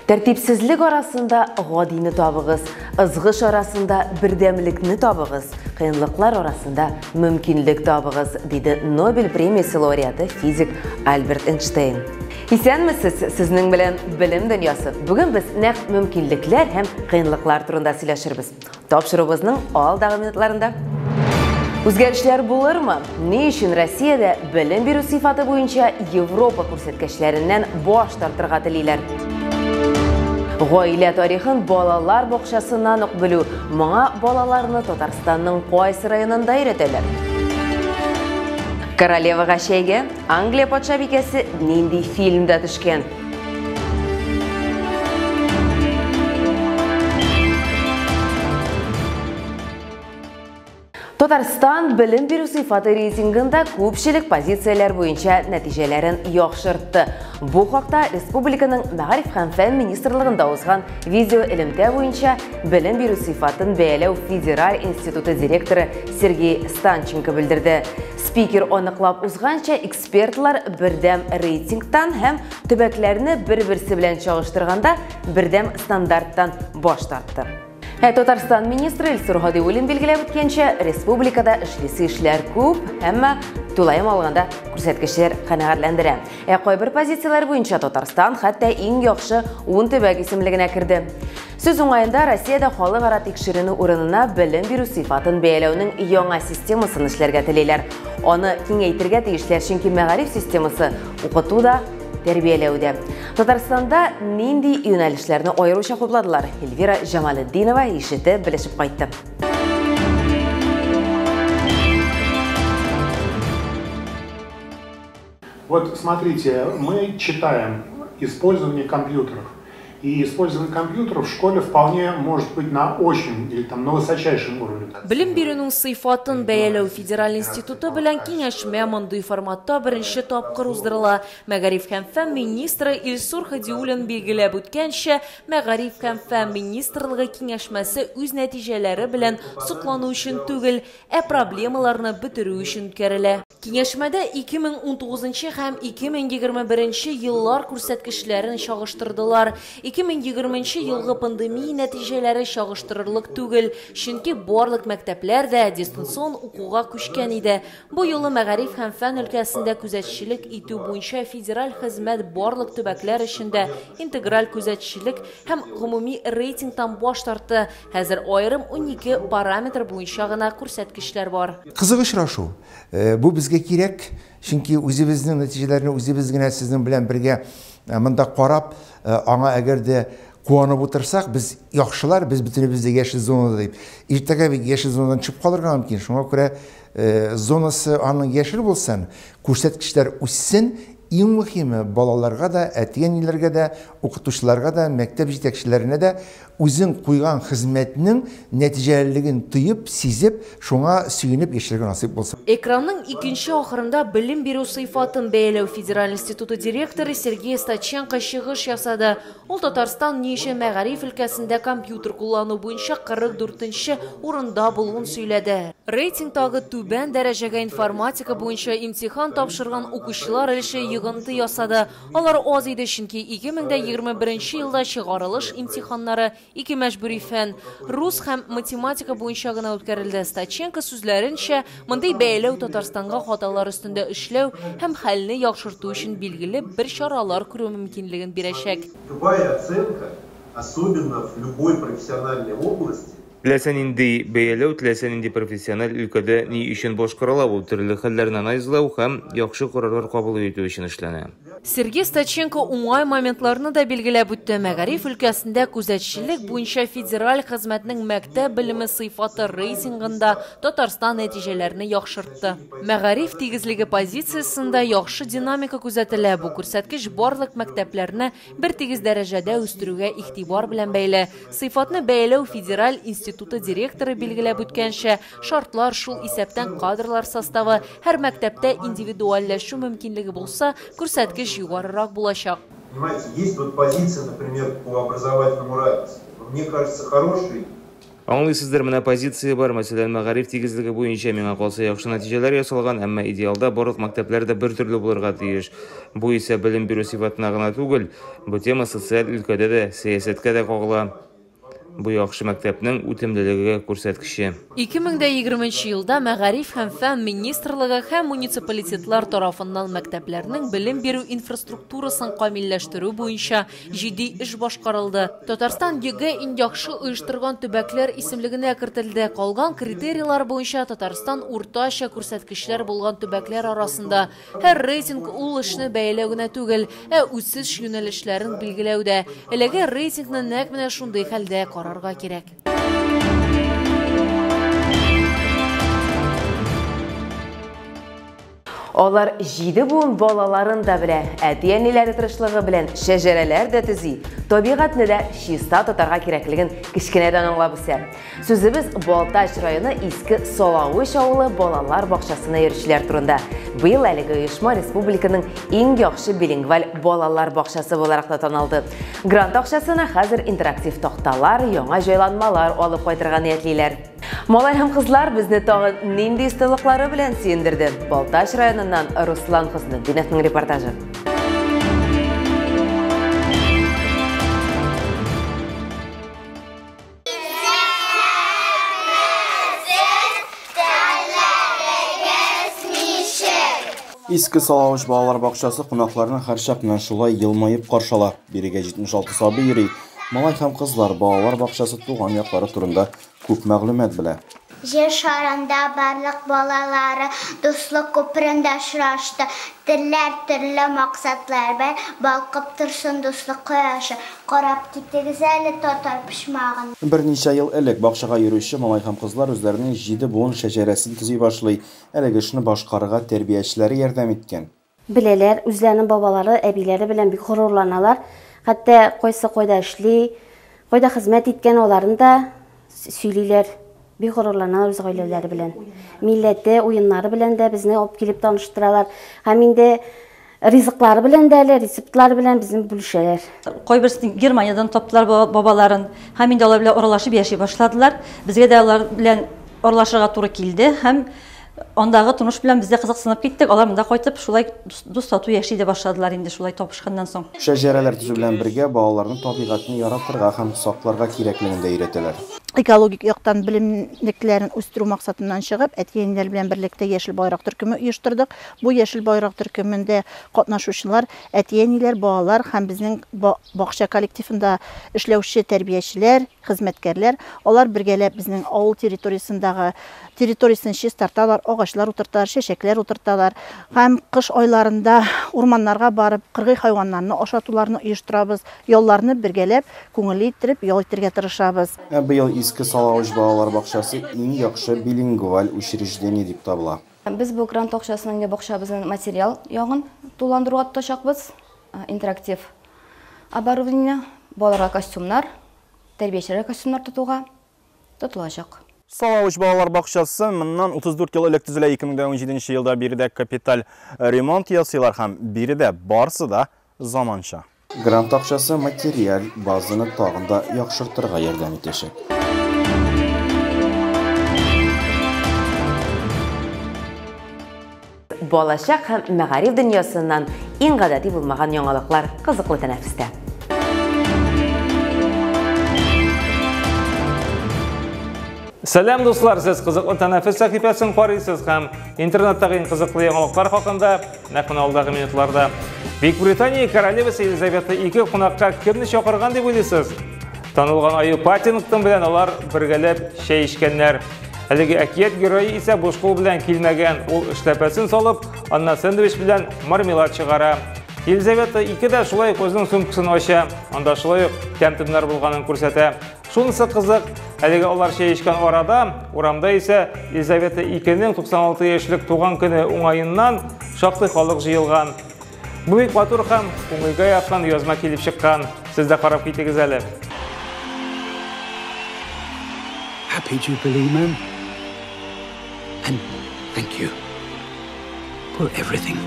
Тәртипсезлек арасында гадине табыгыз, ызгыш арасында бердәмлекне табыгыз, кыенлыклар арасында мөмкинлек табыгыз, диде Нобель премиясе лауреаты физик Альберт Эйнштейн. Исәнмесез, сезнең белән Белем дөньясы. Бүген без нәкъ мөмкинлекләр һәм кыенлыклар турында сөйләшербез. Тапшыруыбызның алдагы минутларында. Үзгәрешләр булырмы? Ни өчен Россиядә белем бирү сыйфаты буенча Европа күрсәткечләреннән баш тартырга телиләр? Гаилә тарихын балалар бакчасыннан ук белү. Моңа балаларны Татарстанның кайсы районында өйрәтәләр? Королевага чәйгә Англия патшабикәсе нинди фильмда төшкән? Татарстан белем бирү сыйфаты рейтингында күпчелек позицияләр буенча нәтиҗәләрен яхшыртты. Бу хакта республиканың Мәгариф һәм фән министрлыгында узган видеоэлемтә буенча белем бирү сыйфатын бәяләү федераль институты директоры Сергей Станченко белдерде. Спикер аныклап узганча, экспертлар бердәм рейтингтан һәм төбәкләрне бер-берсе белән чагыштырганда бердәм стандарттан баш тартты. Ә Татарстан министры Илсур Һадиуллин билгеләп үткәнчә, республикада эшлисе эшләр күп, әмма тулаем алганда күрсәткечләр канәгатьләндерә. Ә кайбер позицияләр буенча Татарстан хәтта иң яхшы 10 төбәк исемлегенә керде. Сүз уңаенда, Россиядә халыкара тикшеренү урынына белем бирү сыйфатын бәяләүнең яңа системасын эшләргә телиләр. Аны киңәйтергә тиешләр, чөнки мәгариф системасы укыту да, тәрбияләү дә. Татарстанда нинди юнәлешләрне аеруча хупладылар? Эльвира Җамалетдинова ишетеп, белешеп кайтты. Вот смотрите, мы читаем использование компьютеров. И использование компьютеров в школе вполне может быть на очень или там на высочайшем уровне. Белем бирүнең сыйфатын бәяләү федераль институты белән киңәшмә мондый форматта беренче тапкыр уздырыла. Мәгариф һәм фән министры Илсур Һадиуллин билгеләп үткәнчә, Мәгариф һәм фән министрлыгы киңәшмәсе үз нәтиҗәләре белән соклану өчен түгел, ә проблемаларны бетерү өчен үткәрелә. Киңәшмәдә 2019 һәм 2021 еллар күрсәткечләрен чагыштырдылар. 2020 елгы пандемия нәтиҗәләре чагыштырырлык түгел, чөнки барлык мәктәпләр дә дистанцион укуга күчкән иде. Бу юлы мәгариф һәм фән өлкәсендә күзәтчелек итү буенча федераль хезмәт барлык төбәкләр өчен дә интеграль күзәтчелек һәм гомуми рейтингтан баш тартты. Хәзер аерым 12 параметр буенча гына күрсәткечләр бар. Кызык очрашу. Бу безгә кирәк, чөнки үзебезнең нәтиҗәләрне үзебез генә сезнең белән бергә монда карап, аңа әгәр дә куанып утырсак, без яхшылар, без бөтенебез дә яшел зонада дип. Иртәгә бит яшел зонадан төшеп калырга мөмкин. Шуңа күрә зонасы аның яшел булсын, күрсәткечләр үссен, иң мөһиме балаларга да, әти-әниләргә дә, укытучыларга да, мәктәп җитәкчеләренә дә үзең куйган хезмәтнең нәтиҗәлелеген тоеп, сизеп, шуңа сөенеп яшәргә насыйп булсын. Экранның икенче ахырында белем бирү сыйфатын бәяләү федераль институты директоры Сергей Стаченко чыгыш ясады. Ул Татарстан ни өчен мәгариф өлкәсендә компьютер куллану буенча 44нче урында булуын сөйләде. Рейтингтагы түбән дәрәҗәгә информатика буенча имтихан тапшырган укучылар өлеше йогынты ясады. Алар аз иде, чөнки 2021 елда чыгарылыш имтиханнары ике мәҗбүри фән, рус һәм математика буенча гына үткәрелде. Стаченко сүзләренчә, мондый бәяләү Татарстанга хаталар өстендә эшләү һәм хәлне яхшырту өчен билгеле бер чаралар күрү мөмкинлеген бирәчәк. Любая оценка, особенно в любой профессиональной области, Теләсә нинди бәяләү, теләсә нинди профессиональ өлкәдә ни өчен башкарыла, бу төрле хәлләрне анализлау һәм яхшы карарлар кабул итү өчен эшләнә. Сергей Стаченко уңай моментларны да билгеләп үтте. Мәгариф өлкәсендә күзәтчелек буенча федераль хезмәтнең мәктәп белеме сыйфаты рейтингында Татарстан нәтиҗәләрне яхшыртты. Мәгариф тигезлеге позициясендә яхшы динамика күзәтелә. Бу күрсәткеч барлык мәктәпләрне бер тигез дәрәҗәдә үстерүгә игътибар белән бәйле. Сыйфатны бәяләү федераль институты директоры билгеләп үткәнчә, шартлар, шул исәптән кадрлар составы, һәр мәктәптә индивидуальләшү мөмкинлеге булса, күрсәткеч югарырак булачак. Понимаете, есть вот позиция, например, по образовательному равенству. Мне кажется, хороший. Аңлыйсыздыр, менә позиция бар, мәсәлән, мәгариф тигезлеге буенча миңа калса яхшы нәтиҗәләр ясалган, әмма идеалда барлык мәктәпләр дә бер төрле булырга тиеш. Бу исә белем бирү сыйфатына гына түгел, бу тема социаль өлкәдә дә, сәясәткә дә кагыла. Бу яхшы мәктәпнең үтемлелеге күрсәткече. 2020 елда Мәгариф һәм фән министрлыгы һәм муниципалитетлар тарафыннан мәктәпләрнең белем бирү инфраструктурасын камилләштерү буенча җитди эш башкарылды. Татарстан ЕГЭ иң яхшы оештырган төбәкләр исемлегенә кертелде. Калган критерийлар буенча Татарстан уртача күрсәткечләр булган төбәкләр арасында. Һәр рейтинг ул эшне бәяләү генә түгел, ә үсеш юнәлешләрен билгеләү дә. Әлеге рейтингны нәкъ менә шундый хәлдә карарга кирәк. Алар 7 буын балаларын да белә, әти-әниләре тырышлыгы белән шәҗәрәләр дә төзи, табигатьне дә чиста тотарга кирәклеген кечкенәдән аңлап үсә. Сүзебез Балтач районы Иске Салавыч авылы балалар бакчасына йөрүчеләр турында. Быел әлеге оешма республиканың иң яхшы билингваль балалар бакчасы буларак та танылды. Грант акчасына хәзер интерактив такталар, яңа җайланмалар алып кайтырга ниятлиләр. Малай һәм кызлар безне тагын нинди осталыклары белән сөендерде? Балтач районыннан Руслан Хөснетдиновның репортажы. Иске Салавыч балалар бакчасы кунакларны һәрчак менә шулай елмаеп каршы ала. Бирегә 76 сабый йөри. Малай һәм кызлар балалар бакчасы туган яклары турында күп мәгълүмат белә. Җир шарында барлык балалары дуслык күперендә очрашты. Телләр төрле, максатлар бер, балкып торсын дуслык кояшы. Карап китегез әле татар почмагын. Берничә ел элек бакчага йөрүче малай һәм кызлар үзләренең 7 буын шәҗәрәсен төзи башлый. Әлеге эшне башкарырга тәрбиячеләре ярдәм иткән. Беләләр, үзләренең бабалары, әбиләре белән бик горурланалар. Хәтта кайсы кайда эшли, кайда хезмәт иткән аларын да сөйлиләр. Бик горурланалар үз гаиләләре белән. Милләте, уеннары белән дә безне алып килеп таныштыралар. Һәм инде ризыклары белән дә әле, рецептлары белән безне бүлешәләр. Кайберсен Германиядән таптылар бабаларын. Һәм инде алар белән аралашып яши башладылар. Безгә дә алар белән аралашырга туры килде һәм андагы тормыш белән без дә кызыксынып киттек. Алар монда кайтып шулай дус тату яши дә башладылар инде шулай табышканнан соң. Шәҗәрәләр төзү белән бергә балаларны табигатьне яратырга һәм сакларга кирәклеген дә өйрәтәләр. Экологик яктан белемлекләрен үстерү максатыннан чыгып, әти-әниләр белән берлектә Яшел байрак төркеме оештырдык. Бу Яшел байрак төркемендә катнашучылар әти-әниләр, балалар һәм безнең бакча коллективында эшләүче тәрбиячеләр, хезмәткәрләр, алар бергәләп безнең авыл территориясендагы территориясен чистарталар, агачлар утырталар, чәчәкләр утырталар һәм кыш айларында урманнарга барып кыргый хайваннарны ашатуларны оештырабыз. Ялларны бергәләп күңелле иттереп ял итәргә тырышабыз. Быел Иске Салавыч балалар бакчасы иң яхшы билингваль учреждение дип табыла. Без бу грант акчасының инде бакчабызның материал ягын тулыландыруга тотачакбыз. Интерактив оборудование, балаларга костюмнар, тәрбиячеләргә костюмнар тотуга тотылачак. Салавыч балалар бакчасы моннан 34 ел элек төзелә. 2017 елда биредә капиталь ремонт ясыйлар һәм биредә барсы да заманча. Грант акчасы материаль базаны тагын да яхшыртырга ярдәм итәчәк. Балачак һәм мәгариф дөньясыннан иң гадәти булмаган яңалыклар кызыклы тәнәфестә. Сәлам, дуслар, сез кызыклы тәнәфес сәхифәсен карыйсыз һәм интернеттагы иң кызыклы яңалыклар хакында нәкъ менә алдагы минутларда. Бөекбритания королевасы Елизавета II кунакка кемне чакырган дип уйлыйсыз? Танылган аю Паттингтон белән алар бергәләп чәй эчкәннәр. Әлеге әкият герое исә буш кул белән килмәгән, ул эшләпәсен салып, аннан сэндвич белән мармелад чыгара. Елизавета II дә шулай ук үзенең сумкасын ача, анда шулай ук тәм-томнар булганын күрсәтә. Шунысы кызык, әлеге алар чәй эчкән арада, урамда исә Елизавета II-нең 96 яшьлек туган көне уңаеннан шактый халык җыелган. Бу бик матур һәм күңелгә яткан язма килеп чыккан. Сез дә карап китегез әле. Happy Jubilee, ma'am. And thank you for everything.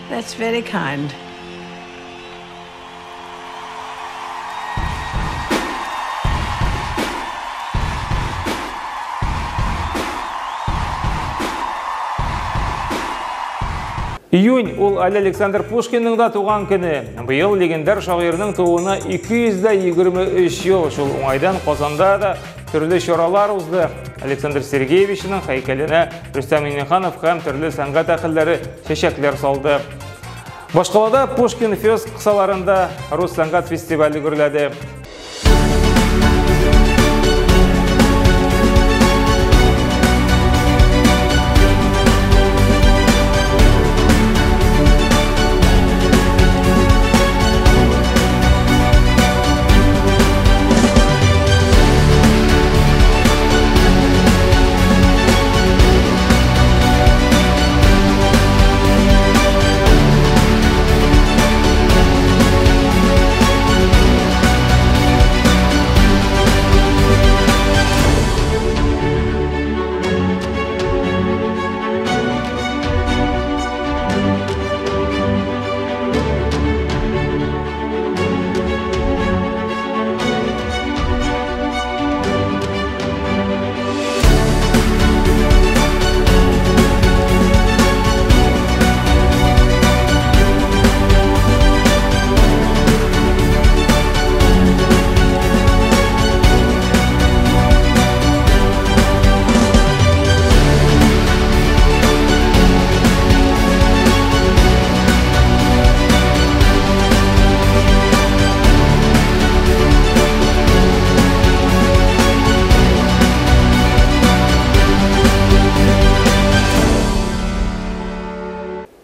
That's very kind. Июнь ул әле Александр Пушкинның да туган көне. Быел легендар шагыйрьнең тууына 223 ел. Шул уңайдан Казанда да төрле чаралар узды. Александр Сергеевичның һәйкәленә Рөстәм Миңнеханов һәм төрле сәнгать әһелләре чәчәкләр салды. Башкалада Пушкин Фест кысаларында рус сәнгать фестивале гөрләде.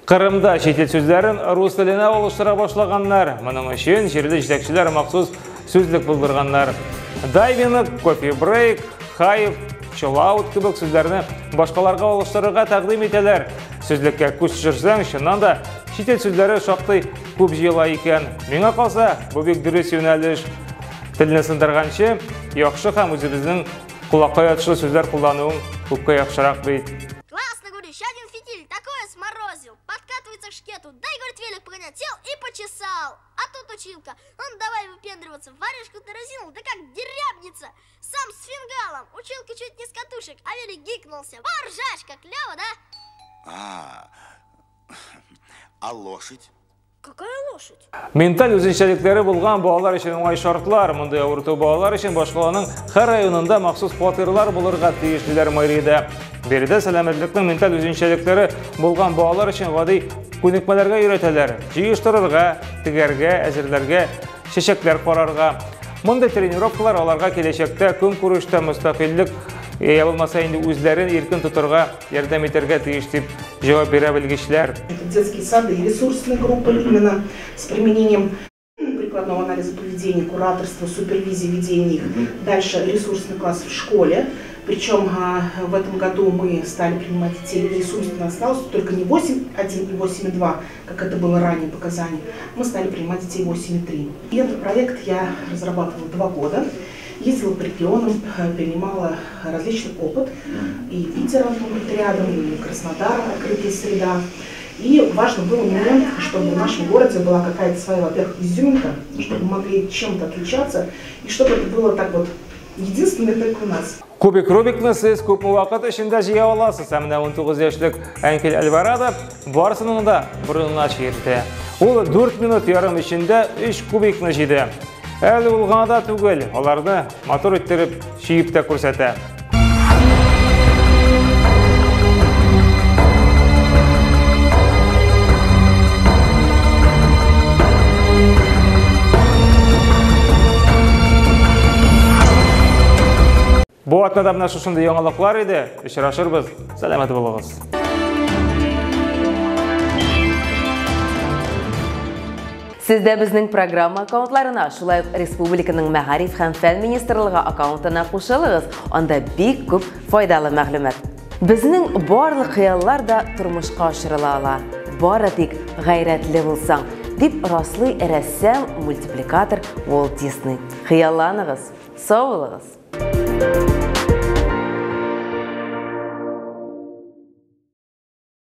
Кырымда чит ил сүзләрен рус теленә алыштыра башлаганнар. Моның өчен җирле җитәкчеләр махсус сүзлек булдырганнар. Дайвинг, кофе-брейк, хайп, чиллаут кебек сүзләрне башкаларга алыштырырга тәкъдим итәләр. Сүзлеккә күз төшерсәң, чыннан да чит ил сүзләре шактый күп җыела икән. Миңа калса, бу бик дөрес юнәлеш. Телне сындырганчы, яхшы һәм үзебезнең колакка ятышлы сүзләр куллануың күпкә яхшырак бит. Классно, говорю, еще один фитиль, такое сморозил. Подкатывается к шкету, дай, говорит, велик погонять, сел и почесал. А тут училка, он давай выпендриваться, варежку-то разинул, да как дерябница. Сам с фингалом, училка чуть не с катушек, а велик гикнулся. Поржачка, клево, да? А лошадь? Какая лошадь? Менталь үзенчәлекләре булган балалар өчен уңай шартлар. Мондый авырту балалар өчен башкаланың һәр районында махсус фатирлар булырга тиеш, диләр мэриядә. Биредә сәламәтлекнең менталь үзенчәлекләре булган балалар өчен гади күнекмәләргә өйрәтәләр. Җыештырырга, тегәргә, әзерләргә, чәчәкләр карарга. Мондый тренировкалар аларга киләчәктә көнкүрештә мөстәкыйльлек, я булмаса инде үзләрен иркен тотырга ярдәм итәргә тиеш дип җавап бирә белгечләр. Это детские сады и ресурсные группы именно с применением прикладного анализа поведения, кураторства, супервизии, ведения их. Дальше ресурсный класс в школе. Причем в этом году мы стали принимать детей ресурсно осталось только не 8,1 и 8,2, как это было ранее по Казани. Мы стали принимать детей 8,3. И этот проект я разрабатывала 2 года. Ездила по регионам, перенимала различный опыт. И Питера, он рядом, и Краснодара, открытая среда. И важно было мне, чтобы в нашем городе была какая-то своя, во-первых, изюминка, чтобы мы могли чем-то отличаться, и чтобы это было так вот единственное только у нас. Кубик Рубикны сез күпме вакыт эчендә җыя аласыз? Ә менә 19 яшьлек Әнкел Альварадо барысының да борынына чиертә. Ул 4 минут ярым эчендә 3 кубикны җыйды. Әле ул гына да түгел, аларны матур иттереп чөеп тә күрсәтә. Бу атнада менә шушындый яңалыклар иде. Очрашырбыз. Сәламәт булыгыз. Сез дә безнең программа аккаунтларына, шулай ук республиканың Мәгариф һәм фән министрлыгы аккаунтына кушылыгыз. Анда бик күп файдалы мәгълүмат. Безнең барлык хыяллар да тормышка ашырыла ала. Бары тик гайрәтле булсаң, дип раслый рәссам, мультипликатор Уолт Дисней. Хыялланыгыз, сау булыгыз.